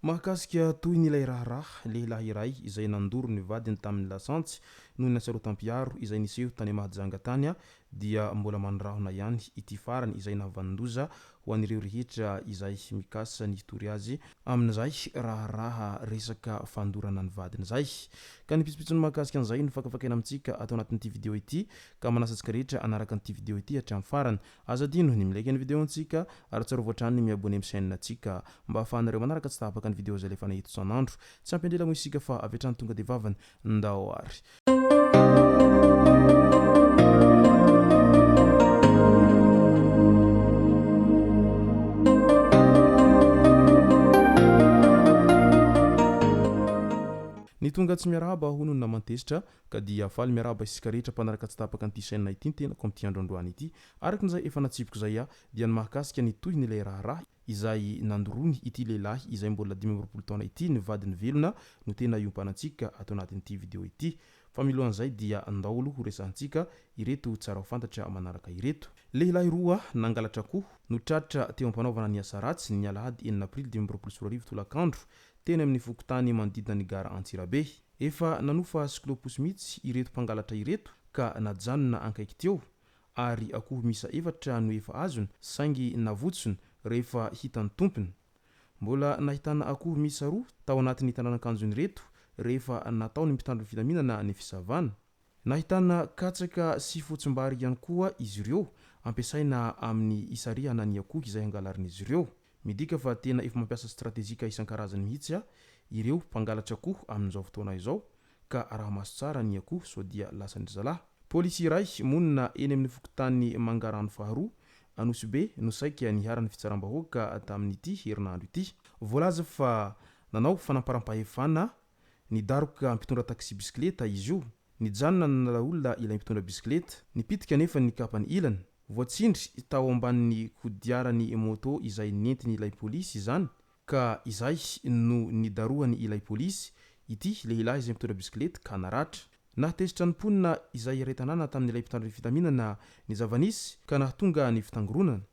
Mahakasika tohiny ilay raharaha, lehilahy iray izay nandoro ny vadiny tamin'ny lasantsy noho ny hasarotam-piaro izay niseho tany Mahajanga tany dia mbola mandrahona ihany ity farany izay nahavanon-doza ho an'ireo rehetra izay mikasa ny hitory azy amin'izay raharaha resaka fandorana ny vadiny izay. Ka ny pitsopitsony mahakasika an'izay no fakafakaina amintsika ato anatin'ity video ity ka manasa antsika rehetra hanaraka an'ity video ity hatramin'ny farany. Aza adino ny mi-like ny video antsika ary tsarovy hatrany ny mi-abonner amin'ny chaîne antsika mba ahafahanareo manaraka tsy tapaka ny video izay alefanay eto isan'andro. Tsy ampy andrela moa isika fa avy hatrany tonga dia vavany. Ndao ary. Ny tonga tsy miarahaba hono ny naman-tezitra ka dia faly miarahaba isika rehetra mpanaraka tsy tapaka an'ity chaîne ity ny tenako amin'ity andro androany ity. Araka izay efa natsipiko izay aho dia ny mahakasika ny tohin'ilay raharaha izay nandoroany ity lehilahy izay mbola 25 taona ity ny vadiny velona no tena iompanantsika ato anatin'ity video ity. Fa milohan'izay dia ndao aloha ho resahantsika ireto tsara ho fantatra manaraka ireto. Lehilahy roa nangalatra akoho no tratra teo am-panaovana ny asa ratsy ny alahady enina aprily 2025 tolakandro teny amin'ny fokontany manodidina ny gara Antsirabe. Efa nanofa cyclo-pousse mihitsy ireto mpangalatra ireto ka najanona ankaiky teo ary akoho miisa efatra no efa azony saingy navotsony rehefa hitan'ny tompony. Mbola nahitana akoho miisa roa tao anatin'ny tanàn'akanjon'ireto rehefa nataon'ny mpitandro ny filaminana ny fisavana. Nahitana katsaka sy fotsimbary ihany koa izy ireo ampiasaina amin'ny hisarihana ny akoho izay hangalarin'izy ireo. Midika fa tena efa mampiasa stratejika isan-karazany mihitsy ireo mpangalatra akoho amin'izao fotoana izao ka araho-maso tsara ny akoho sao dia lasan-dry zalahy. Polisy iray monina eny amin'ny fokontany Mangarano faharoa, Anosibe no saika niharan'ny fitsaram-bahoaka tamin'ity herinandro ity. Voalaza fa nanao fanamparam-pahefana nidaroka mpitondra taxi-bisikileta izy io. Nijanona nanala olona ilay mpitondra bisikileta. Nipitika anefa ny kapany ilany. Voatsindry tao ambanin'ny kodiaran'ny moto izay nentin'ilay polisy izany ka izay no nidarohany ilay polisy ity lehilahy izay mitondra bisikilety ka naratra. Nahatezitra ny mponina izay iray tanàna tamin'ilay mpitandro ny filaminana ny zava-nisy ka nahatonga ny fitangoronana.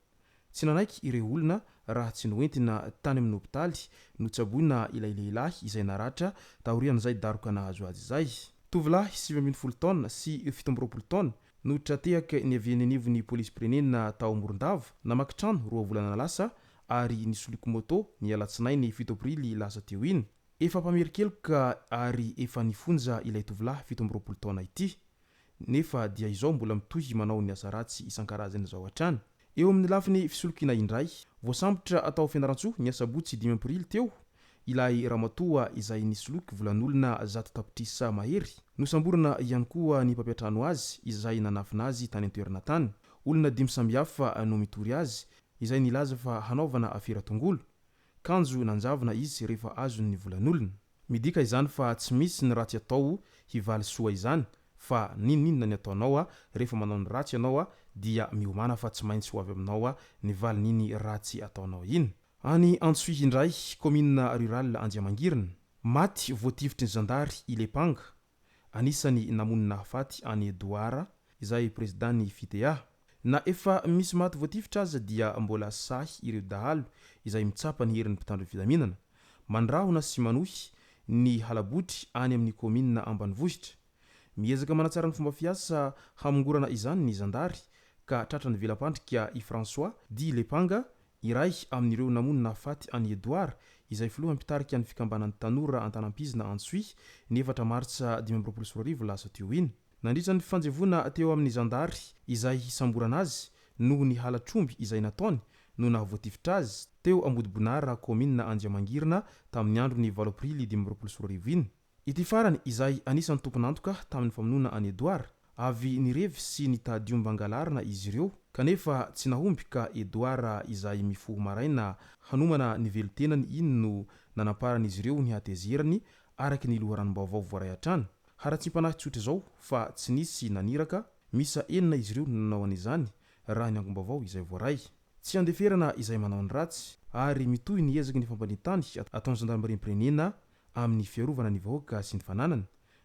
Tsy nanaiky ireo olona raha tsy noentina tany amin'ny hopitaly notsaboina ilay lehilahy izay naratra taorian'izay daroka nahazo azy izay. Tovolahy 19 taona sy 27 taona no tra-tehaka ny avy eny anivon'ny polisim-pirenena tao Morondava namaky trano roa volana lasa ary nisoloky moto ny alatsinainy fito aprily lasa teo iny. Efa mpamerin-keloka ary efa nifonja ilay tovolahy 27 taona ity. Nefa dia izao mbola mitohy manao ny asa ratsy isan-karazany izao hatrany. Eo amin'ny lafiny fisolokiana indray, voasambotra tao Fianarantsoa ny asabotsy dimy aprily teo ilay ramatoa izay nisoloky volan'olona zato tapitrisa mahery. Nosamborina ihany koa ny mpampiantrano azy izay nanafina azy tany an-toerana tany. Olona dimy samihafa no mitory azy izay nilaza fa hanaovana afera tongolo. Kanjo nanjavona izy rehefa azony ny volan'olona. Midika izany fa tsy misy ny ratsy atao hivaly soa izany fa n'inon'inona ny ataonao rehefa manao ny ratsy ianao dia miomàna fa tsy maintsy ho avy aminao ny valin'iny ratsy ataonao iny. Any Antsohihy indray, kaominina rurale Anjiamangirina. Maty voatifitry ny zandary i Lepanga, anisan'ny namono nahafaty an'i Edouard izay prezidàn'ny Fitea. Na efa misy maty voatifitra aza dia mbola sahy ireo dahalo izay mitsapa ny herin'ny mpitandro ny filaminana. Mandrahona sy manohy ny hala-botry any amin'ny kaominina ambanivohitra. Miezaka manatsara ny fomba fiasa hamongorana izany ny zandary ka tratran'ny vela-pandrika i François dit Lepanga Iray amin'ireo namono nahafaty an'i Edouard, izay filoha mpitarika ny fikambanan'ny tanora Antanampizina Antsohihy, ny efatra martsa 2025 lasa teo iny. Nandritra ny fifanjevoana teo amin'ny zandary izay hisamborana azy noho ny halatr'omby izay nataony no nahavoatifitra azy, teo Ambodibonara, kaominina Anjiamangirina, tamin'ny andron'ny valo aprily 2025 iny. Ity farany izay anisan'ny tompon'antoka tamin'ny famonoana an'i Edouard. Avy nirevy sy nitady omby hangalarina izy ireo, kanefa tsy nahomby ka Edouard izay mifoha maraina hanomana ny velon-tenany iny no nanamparan'izy ireo ny hatezerany araka ny loharanom-baovao voaray hatrany. Haratsiam-panahy tsotra izao fa tsy nisy naniraka, miisa enina izy ireo no nanao an'izany raha ny angom-baovao izay voaray. Tsy andeferana izay manao ny ratsy ary mitohy ny ezaky ny fampandrian-tany ataon'ny zandarimariam-pirenena amin'ny fiarovana ny vahoaka sy ny fananany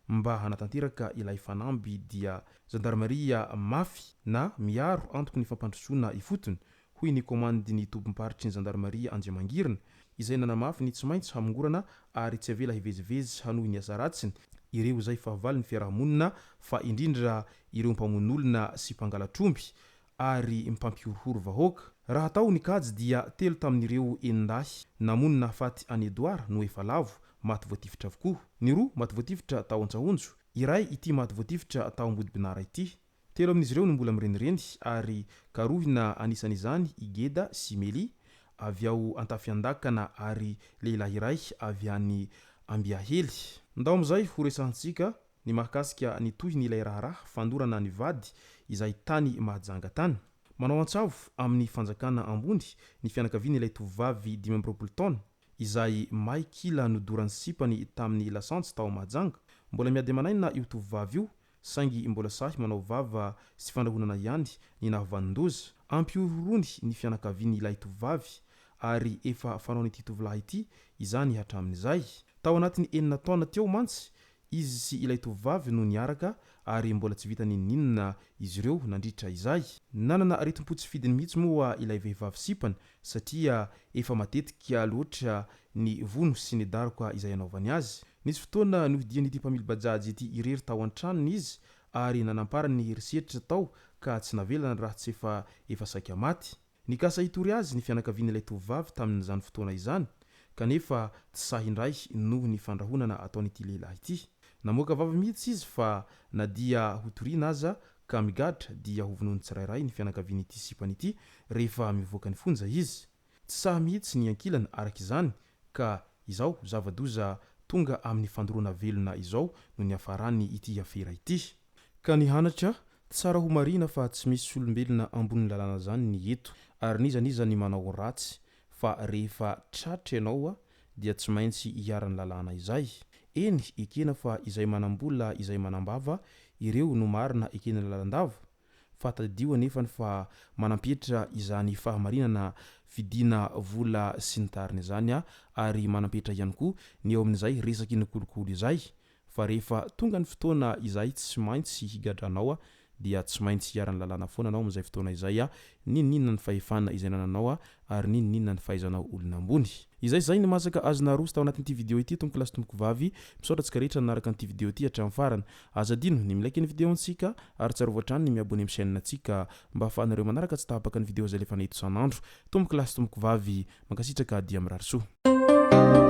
mba hanatanteraka ilay fanamby dia zandarimaria mafy na miaro antoky ny fampandrosoana ifotony, hoy ny komandin'ny tobim-paritry ny zandarimaria Andriamangirina, izay nanamafy ny tsy maintsy hamongorana ary tsy avela hivezivezy hanohy ny asa ratsiny ireo izay fahavalon'ny fiarahamonina fa indrindra ireo mpamono olona sy mpangalatr'omby ary mpampihorohoro vahoaka. Raha atao ny kajy dia telo tamin'ireo enin-dahy namono nahafaty an'i Edouard no efa lavo, maty voatifitra avokoa. Ny roa maty voatifitra tao Antsahonjo, iray ity maty voatifitra tao Ambodibinara ity. Telo amin'izy ireo no mbola mirenireny ary karohina anisan'izany i Geda sy Meli avy ao Antafiandakana ary lehilahy iray avy any Ambiahely. Ndao amin'izay ho resahantsika ny mahakasika ny tohiny ilay raharaha fandorana ny vady izay tany Mahajanga tany. Manao antsavo amin'ny fanjakana ambony ny fianakavian'ilay tovovavy 25 taona izay may kila nodoran'ny sipany tamin'ny lasantsy tao Mahajanga. Mbola miady aman'aina io tovovavy io saingy mbola sahy manao vava sy fandrahonana ihany ny nahavanon-doza. Ampihorohoroany ny fianakavian'ilay tovovavy ary efa fanaon'ity tovolahy ity izany hatramin'izay. Tao anatin'ny enina taona teo mantsy Izy sy ilay tovovavy no niaraka ary mbola tsy vita n'inon'inona izy ireo nandritra izay. Nanana aretim-po tsy fidiny mihitsy moa ilay vehivavy sipany satria efa matetika loatra ny vono sy ny daroka izay anaovany azy. Nisy fotoana nohidian'ity mpamily bajaj ity irery tao an-tranony izy ary nanamparany ny herisetra tao ka tsy navelany raha tsy efa efa saika maty. Nikasa hitory azy ny fianakavian'ilay tovovavy tamin'izany fotoana izany, kanefa tsy sahy indray noho ny fandrahonana ataon'ity lehilahy ity. Namoaka vava mihitsy izy fa na dia hotoriana aza ka migadra dia hovonoiny tsirairay ny fianakavian'ity sipany ity rehefa mivoaka ny fonja izy. Tsy sahy mihitsy ny ankilany araka izany ka izao zava-doza tonga amin'ny fandoroana velona izao no niafarany ity afera ity. Ka ny hanatra, tsara ho marihina fa tsy misy olombelona ambonin'ny lalàna zany ny eto, ary n'iza n'iza ny manao ratsy fa rehefa tratra ianao dia tsy maintsy iharan'ny lalàna izay. Eny, ekena fa izay manam-bola izay manam-bava ireo no marina ekena lalandava, fa tadidio anefany fa manampetra izany fahamarinana vidiana vola sy ny tariny izany ary manampetra ihany koa ny eo amin'izay resaky ny kolikoly izay Fa rehefa tonga ny fotoana izay tsy maintsy higadranao dia tsy maintsy hiharan'ny lalàna foana anao amin'izay fotoana izay, n'inon'inona ny fahefana izay nananao ary n'inon'inona ny fahaizanao olona ambony. Izay izay ny masaka azo naroso tao anatin'ity video ity tompoko lahy sy tompoko vavy, misaotra antsika rehetra nanaraka an'ity video ity hatramin'ny farany. Aza adino ny mi-like ny video antsika ary tsarovy hatrany ny mi-abonner amin'ny chaîne antsika mba ahafahanareo manaraka tsy tapaka ny video izay alefanay eto isan'andro. Tompoko lahy sy tompoko vavy, mankasitraka dia mirary soa.